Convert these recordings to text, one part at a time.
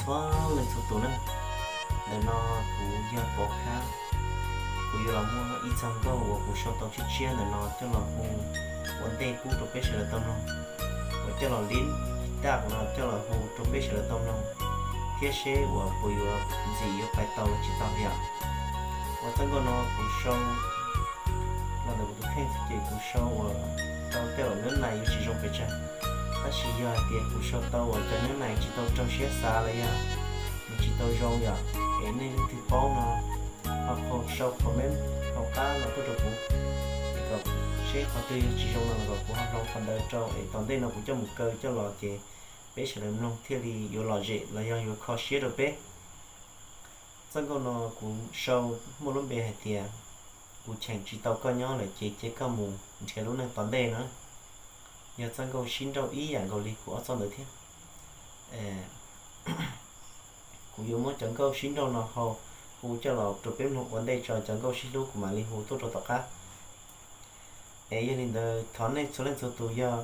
Ua leej txhua tus na, ntawm no kuv yog Pov Khab. Kuv yuav los muab ib txoj nkauj uas kuv sau tau tshiab tshiab ntawm no coj los hu ua ntej pub rau peb sawv daws tau mloog, uas coj los lib taj no coj los hu rau peb sawv daws tau mloog, thiab seb uas puas yuav ntxim yuav pais tau los tsis tau yom. Uas txoj nkauj no kuv sau los ntawm kuv tus kheej xwb ces kuv sau uas tau tej los nab nais yuav tsis zoo pes tsawg, tab sis yog hais tias kuv sau tau uas cov nab nais tsis tau raug siab xav los yog nws tsis tau zoo yom, es nej leej twg paub no ho sau comment hauv qab no tuaj rau kuv, es kom seb qhov twg yog tsis zoo no los kom kuv ho hloov qhov ntawd rau es tom ntej no kuv coj mus kaw coj los ces peb sawv daws mloog thiaj li yuav lom zem los yog yuav kho siab rau peb. Txoj nkauj no kuv sau muaj lub npe hais tias kuv cheem tsis tau koj nyob lawm ces cia koj mus nrhiav lub neej tom ntej no. Yog txoj nkauj sib nrauj ib yam nkaus li kuv ob txoj ntawd thiab. Kuv yuav muab cov nkauj sib nrauj no ho hu coj los rau peb mloog ua ntej tso cov nkauj sib hlub kuv mam li hu tuaj rau tom qab. Es yog li ntawd thov nej txhua leej txhua tus yog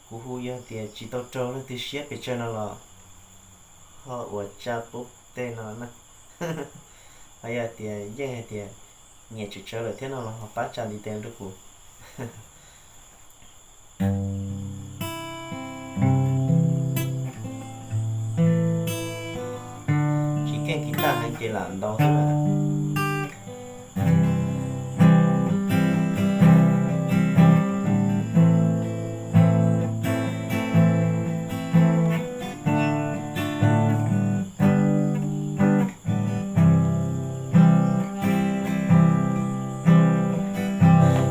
kuv hu yog tias tsis tau raug leej twg siab pes tsawg no los ho ua tsa pub tej no na. Ho yog tias yeej hais tias nyiam tsawv tsawv lawm thiab no los ho pab tsa ntiv tes rau kuv. Tsis keej kiv taj heev ces lam ntaus xwb.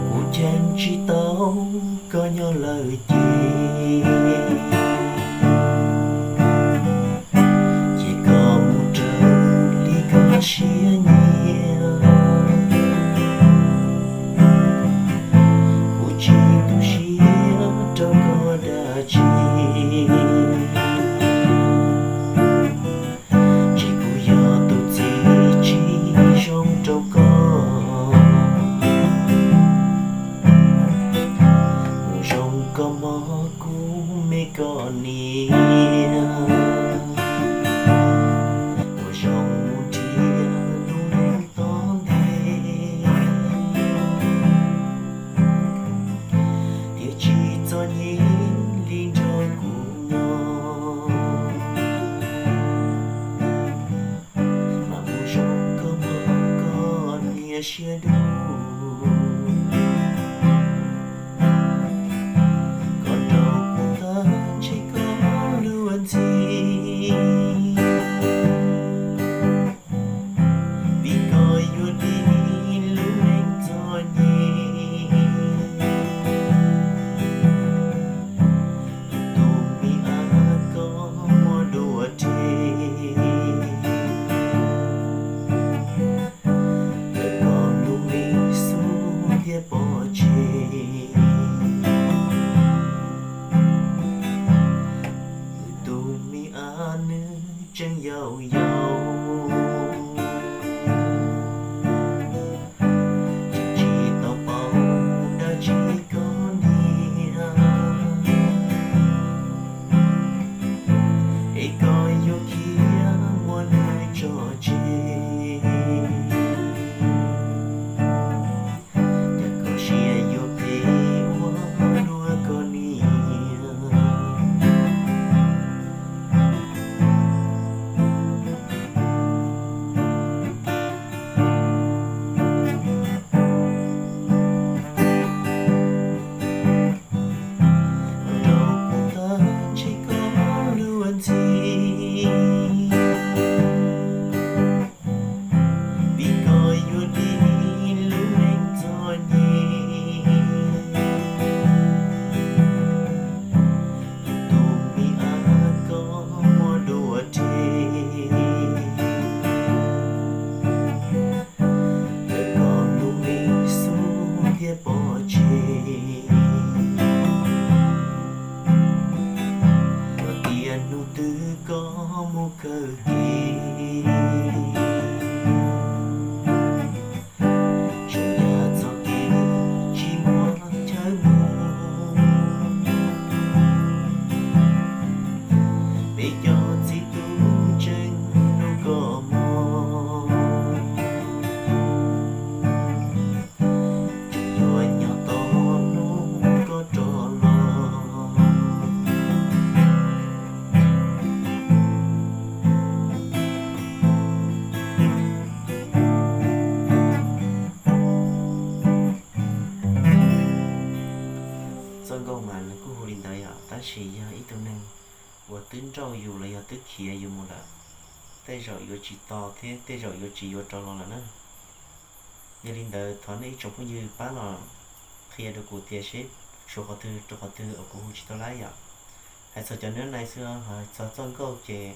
Kuv cheem tsis tau koj nyob lawm ces, ces koj mus raws li koj siab nyiam. Kuv tsis tu siab rau koj dab tsi, ces kuv yog tus txiv tsis zoo rau koj. Mus zoo koj mog kuv me koj niam, ua zoo mus nrhiav lub neej tom ntej, thiaj tsis txom nyem li nrog kuv nyob. Mas mus zoo koj mog koj niam siab dub, koj nrog kuv tag ntshe koj luag ntxhi, vim koj yuav dim lub neej txom nyem. Tus me ab koj muab dua rhe, lawv koj lub me xub thiaj pov tseg. Tus me ab nws tseem yau yau, tseem tsis tau paub dab tsi koj niam, es koj yuav khiav muab nws tso tseg, cas koj siab yuav phem ua luaj koj niam. Nrog kuv tag ntshe koj luag ntxhi, vim koj yuav dim lub neej txom nyem. Tus me ab koj muab dua rhe, lawv koj lub me xub thiaj pov tseg. Yog tias hnub twg koj mus kawm kev, zoo yam txoj kev tsis muaj chaw mus, peb cov txiv tub tseem Tab sis yog ib tug neeg uas twb nrauj yus los yog twb khiav yus mus lawm, tej zaum yuav tsis tos thiab tej zaum yuav tsis yuav rov los lawm na. Yog li ntawd thov nej ib tsoom phooj ywg pab los qhia rau kuv tias seb tshuav qhov twg rau qhov twg uas kuv hu tsis tau laib yom. Hais txog cov nab nai xwb, hais txog txoj nkauj ces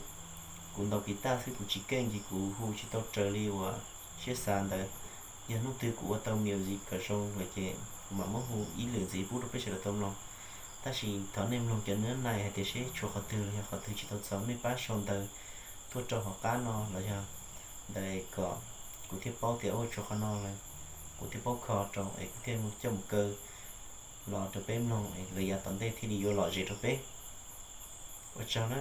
kuv ntaus kiv taj xwb, kuv tsis keej ces kuv hu tsis tau raws li uas siab xav ntawd. Yog hnub twg kuv ua tau music kom zoo lawm ces kuv mam muab hu ib lwm ntxiv pub rau peb sawv daws tau mloog. Tab sis thov nej mloog cov nab nai hais tias seb tshuav qhov twg los yog qhov twg tsis tau txaus, nej pab sau ntawv tuaj rau hauv qab no los yog ntawd kom kuv thiaj paub tias ua tshuav qhov no lawm, kuv thiaj paub kho rau es kuv thiaj coj mus kaw los rau peb mloog es lawv yav tom ntej thiaj li yuav lom zem rau peb. Ua tsaug na.